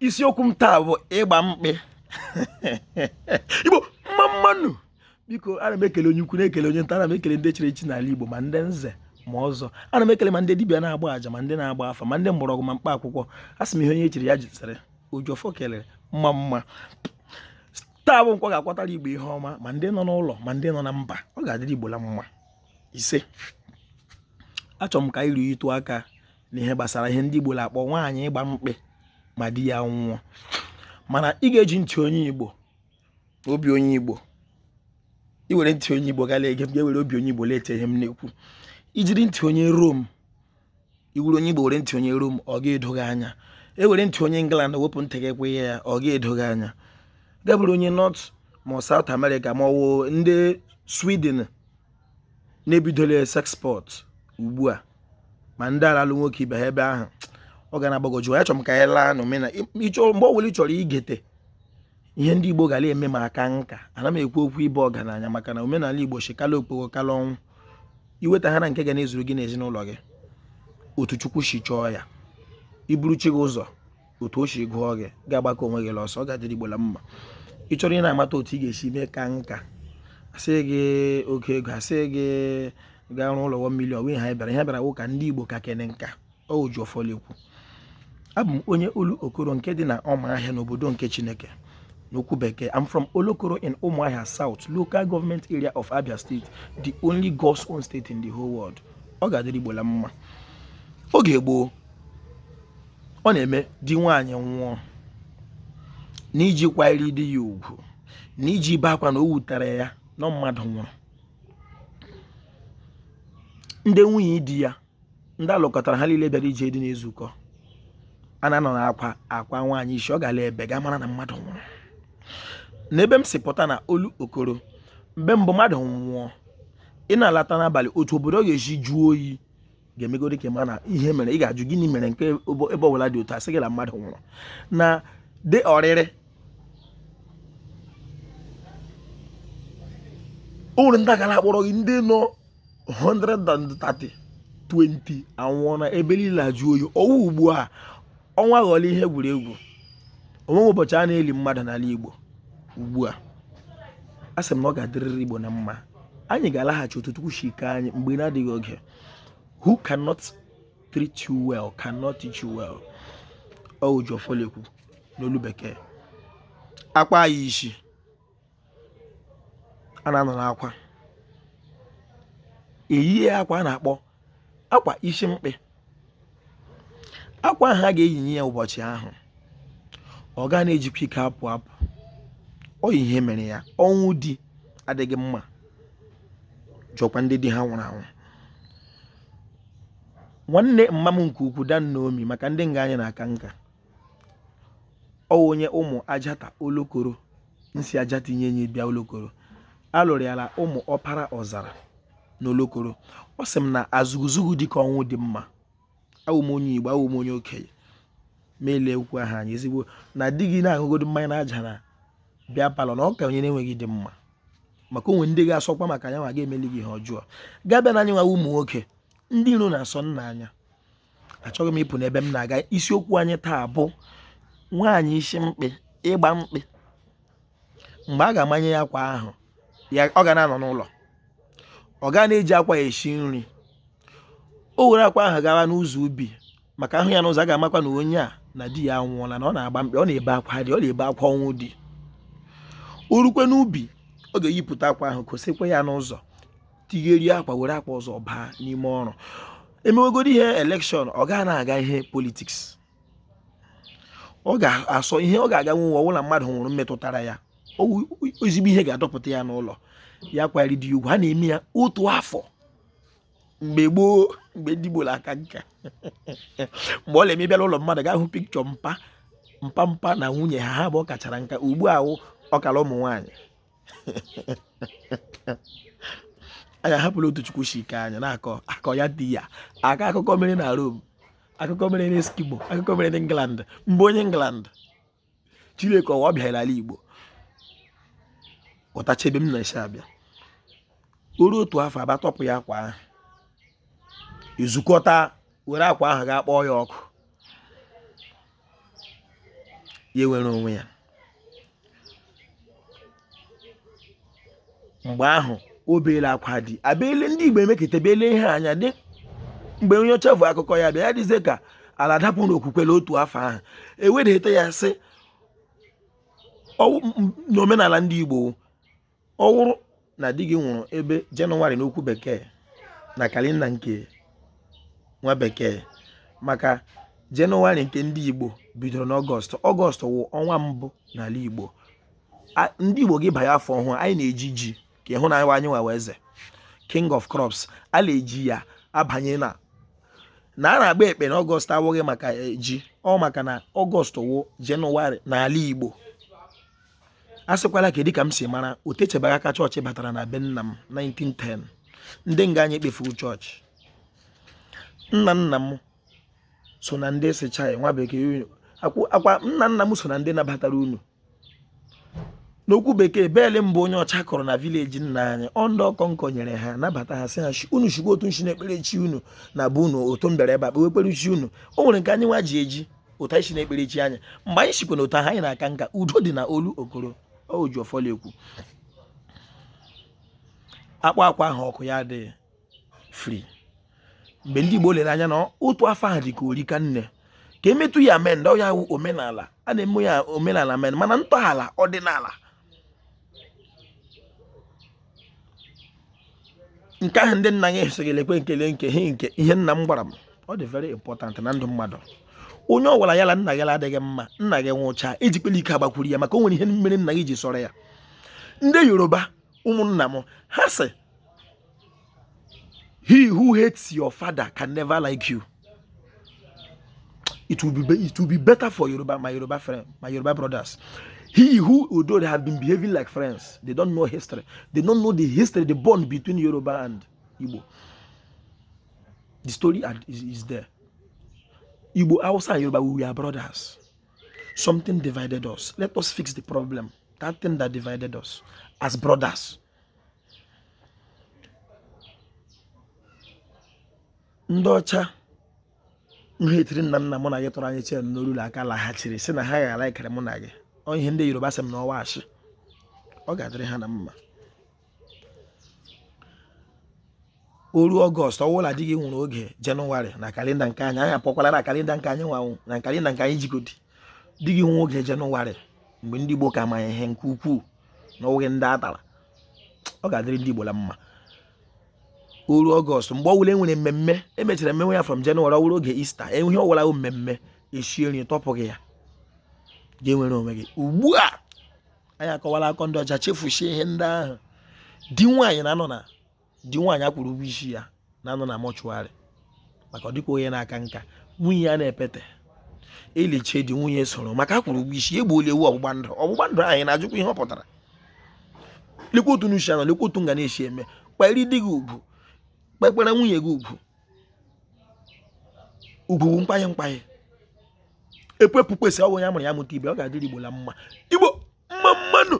Isiokwu m taa bụ ịgba mkpị. Igbo, mma mma nụ. Biko, ana m ekele onye ukwu, na-ekele onye nta, ana m ekele ndị chiri echi n'ala Igbo, ma ndị nze ma ọzọ. Ana m ekele ma ndị dibịa na-agba aja, ma ndị na-agba afa, ma ndị mgbọrọgwụ, ma mkpa akwụkwọ. A sị m ihe onye chiri ya jisịrị. Ojiọfọ kelere, mma mma. Taa bụ nkwọ ga-akwatara Igbo ihe ọma, ma ndị nọ n'ụlọ ma ndị nọ na mba. Ọ ga-adịrị Igbo la mma. Ise, achọrọ m ka anyị rie ịtụ aka n'ihe gbasara ihe ndị Igbo na-akpọ nwaanyị ịgba mkpị ma di ya nwụọ. Mana ị ga-eji ntị onye Igbo, obi onye Igbo. I were ntị onye Igbo gala ege m, ga-ewere obi onye Igbo lete ihe m na-ekwu. I jiri ntị onye Rom, i wuru onye Igbo were ntị onye Rom, ọ ga-edo gị anya. E were ntị onye England wepụ ntị gị kwe ya, ọ ga-edo gị anya. Gabụrụ onye North ma South America ma ọ wụ ndị Sweden na-ebidola sexport ugbu a, ma ndị ala-alụ nwoke ibe ha ebe ahụ, ọ ga na-agbagwoju anya. Chọrọ m ka anyị laa n'omena ịchọ mgbe ọ bụla ị chọrọ igete ihe ndị Igbo gara eme ma aka nka. Ana m ekwu okwu ịba ọgaranya, maka na omenala Igbo shikala okpogho kala ọnwụ. Iweta ha na nke ga na-ezuru gị n'ezinụlọ gị otu Chukwu si chọọ ya, iburu chi gị ụzọ otu o si gụọ gị, ga-agbakọ onwe gị ọsọ. Ọ ga-adịrị Igbo la mma. Ị chọrọ ị na-amata otu ị ga-esi mee ka nka, asị gị oke ego, asị gị gaa rụọ ụlọ 1 million wee ha bịara ihe bịara wụ ka ndị Igbo ka kene nka. Ọ Ojiọfọ lekwu. Abụ m onye Olokoro nke dị na Ụmụahịa n'obodo nke Chineke. N'okwu bekee, I'm from Olokoro in Umuahia South Local Government Area of Abia State, the only God's own state in the whole world. Ọ ga-adịrị Igbo la mma. Oge gboo, ọ na-eme di nwaanyị nwụọ, n'iji kwanyere di ya ugwu, na iji be akwa na o wutere ya na mmadụ nwụrụ, ndị nwunye di ya, ndị alụkọtara ha niile bịara ije dị na-ezukọ, a na-anọ n'akwa akwa nwaanyị isi. Ọ gara ebe ga mara na mmadụ nwụrụ. N'ebe m si pụta na Olokoro, mgbe mbụ mmadụ nwụọ, ị na-alata n'abalị, otu obodo ga-esi jụọ oyi ga-emegoro ka ị mara na ihe mere. Ị ga-ajụ gịnị mere nke ebe ọbụla dị otu a, sị gị na mmadụ nwụrụ na dị ọrịrị. O nwere ndị agara akpọrọ gị, ndị nọ 130 20 anwụọ na ebe niile ajụ oyi. Ọwụ ugbu a ọnwụ aghọọla ihe egwuregwu. Onweghị ụbọchị a na-eli mmadụ n'ala Igbo ugbu a. A sị m na ọ ga-adịrịrị Igbo na mma. Anyị ga-alaghachi otu Chukwu si kee anyị mgbe na-adịghị oge. Who cannot treat you well cannot teach you well. Ọ Ojiọfọ lekwu n'olu bekee. Akwa ya isi a na-anọ n'akwa eyie akwa a na-akpọ akwa isi mkpị. Akwa ahụ a ga-eyinye ya ụbọchị ahụ, ọ ga na-ejikwa ike apụ apụ. Ọ ihe mere ya, ọnwụ di adịghị mma. Jụọkwa ndị di ha nwụrụ anwụ. Nwanne mma m nke ukwu, Dan Naomi, maka ndị nga anyị na-aka nka, ọ onye ụmụ Ajata Olokoro nsi Ajata inye enyi bịa Olokoro, alụrụ ya la ụmụ ọpara ọzara n'Olokoro. Ọ sị m na azụgụzụgụ dịka ọnwụ dị mma. Awụ m onye Igbo, awụ m onye okenye, ma ele okwu ahụ anyị ezigbo na di gị na-aṅụgodo mmanya na aja na bịa parlour, na ọ ka onye na-enweghị dị mma, maka onwe ndị ga-asọkwa maka ya ma ga-emeli gị ihe ọjọọ. Ga-abịa na anyị nwa ụmụ nwoke, ndị iro na-asọ nna anya. Achọghị m ịpụ n'ebe m na-aga. Isiokwu anyị taa bụ nwaanyị isi mkpị, ịgba mkpị. Mgbe a ga-amanye ya akwa ahụ, ya ọ ga na-anọ n'ụlọ, ọ ga na-eji akwa ya esi nri. O were akwa ahụ gawa n'ụzọ ubi, maka ahụ ya n'ụzọ, a ga-amakwa na onye a na di ya anwụọla, na ọ na-agba mkpị, ọ na-ebe akwa di, ọ na-ebe akwa ọnwụ di. O rukwe n'ubi, ọ ga-eyipụta akwa ahụ, kosekwa ya n'ụzọ, tigherie akwa, were akwa ọzọ baa n'ime ọrụ. Emewegoro ihe election, ọ ga na-aga ihe politics, ọ ga-asọ ihe ọ ga-aga nwe ọwụla mmadụ nwụrụ metụtara ya, ezigbo ihe ga-adọpụta ya n'ụlọ ya kwanyere di ya ugwu. Ha na-eme ya otu afọ mgbe gboo, mgbe ndị Igbo aka nka. Mgbe ọ na-eme, bịara ụlọ mmadụ, ga-ahụ picture mpa mpa mpa na nwunye ha, ha abụọ kachara nka. Ugbu a ọkara ụmụ nwaanyị anyị ahapụla otu Chukwu si kee anyị na-akọ akọ ya di ya aka. Akụkọ mere na Rome, akụkọ mere na Eskimo, akụkọ mere na England. Mgbe onye England Chineke ọwa bịara ala Igbo, ghọtacha ebe m na-esi abịa. O ruo otu afọ, aba tọpụ ya akwa ahụ, ezukọta were akwa ahụ gaa kpọọ ya ọkụ. Ya enwere onwe ya. Mgbe ahụ o beela akwa di abịala. Ndị Igbo emeketebele ihe anya dị mgbe onye ọcha vu akụkọ ya bịa, ya dịzie ka ala dapụ n'okwukwe otu afọ ahụ ewedata ya sị n'omenala ndị Igbo, ọ wụrụ na di gị nwụrụ ebe Jenụwarị n'okwu bekee na kalenda nke nwa bekee, maka Jenụwarị nke ndị Igbo bidoro n'Ọgọst. Ọgọst wụ ọnwa mbụ n'ala Igbo. Ndị Igbo gị banye afọ ọhụụ, anyị na-eji ji ka ịhụ na anyị nwa eze, king of crops. A na-eji ya abanye na na a na-agba ekpe na Ọgọst awụghị maka eh, ji, ọ maka na Ọgọst wụ Jenụwarị n'ala Igbo. A sịkwala kedu ka m si mara, o techebaghị aka chọọchị batara na be nna m 1910. Ndị nga anyị kpefuru chọọchị. Nna nna m so na ndị si chai nwa bekee akwa. Nna nna m so na ndị nabatara unu n'okwu bekee. Bell mbụ onye ọcha kụrụ na village nna anyị, ọ ndị Ọkọnkọ nyere ha nabata ha, sị ha, unu chukwu otu nshi na-ekpere chi unu na bụ unu otu m bịara ebe a kpewe ekpere chi unu. O nwere nke anyị nwa ji eji otu anyị si na-ekpere chi anyị. Mgbe anyị sikwa na otu ahụ anyị na-aka nka, udo dị na olu okoro o ji ọfọlụ ekwu akpọ akwa ahụ ọkụ ya dị free. Mgbe ndị Igbo lere anya na otu afọ ahụ dị ka orika nne ka emetụ ya mee ndị ya omenala a na-eme ya omenala men, mana ntọala ọdịnala nke ahụ ndị nna gị sị gị lekwe nkele nke ihe nke ihe nna m gwara m, ọ dị very important na ndụ mmadụ. Onye ọ gwara ya na nna gị adịghị mma, nna gị nwụcha, ejikwela ike agbakwuru ya, maka o nwere ihe mere nna gị ji sọrọ ya. Ndị Yoruba, ụmụnna m, ha sị, "He who hates your father can never like you." It will be better for Yoruba, my Yoruba friend, my Yoruba brothers. He who, although they have been behaving like friends, they don't know history. They don't know the history, the bond between Yoruba and Igbo. The story is there. Igbo, Hausa and Yoruba, we are brothers. Something divided us. Let us fix the problem. That thing that divided us as brothers. Ndị ọcha nha etiri nna nna mụ na gị tọrọ anyị chain n'olu aka laghachiri sị na ha ghara ikere mụ na gị. Ọ ihe ndị Yoruba sị m na ọwa ashị, ọ ga-adịrị ha na mma. Oru Ọgọst, ọwụla di gị nwụrụ oge Jenụwarị na kalenda nke anyị, anyị apụkwala na kalenda nke anyị nwanwụ na kalenda nke anyị jigodi. Di gị nwụọ oge Jenụwarị, mgbe ndị Igbo ka ma ihe nke ukwuu na ọwụghị ndị atara, ọ ga-adịrị ndị Igbo la mma. Oru Ọgọst, mgbe ọwụla e nwere mmemme, emechara mmemme ya from Jenụwarị, ọwụrụ oge Ista, ihe ọwụla mmemme, eshie nri tọpụghị ya, ga-enwere onwe gị. Ugbu a anyị akọwala akọ ndị ọcha, chefusie ihe ndị ahụ. Di nwaanyị na-anọ na di nwaanyị akwụrụ ụgwọ isi ya na-anọ na mortuary, maka ọ dịkwa onye na-aka nka, nwunye ya na-epete elichie di nwunye soro maka akwụrụ ụgwọ isi, egbuola ewu ọgbụgba ndụ. Ọgbụgba ndụ anyị na-ajụkwa ihe ọ pụtara. Lekwa otu n'ushi anọ, lekwa otu nga na-esi eme. Kpere di gị ugwu, kpekpere nwunye gị ugwu. Ugwu bụ mkpanye mkpanye ekwepụ kwesị ọwụ ya mụrụ ya mụta ibe. Ọ ga-adịrị Igbo la mma. Igbo mma mmanụ.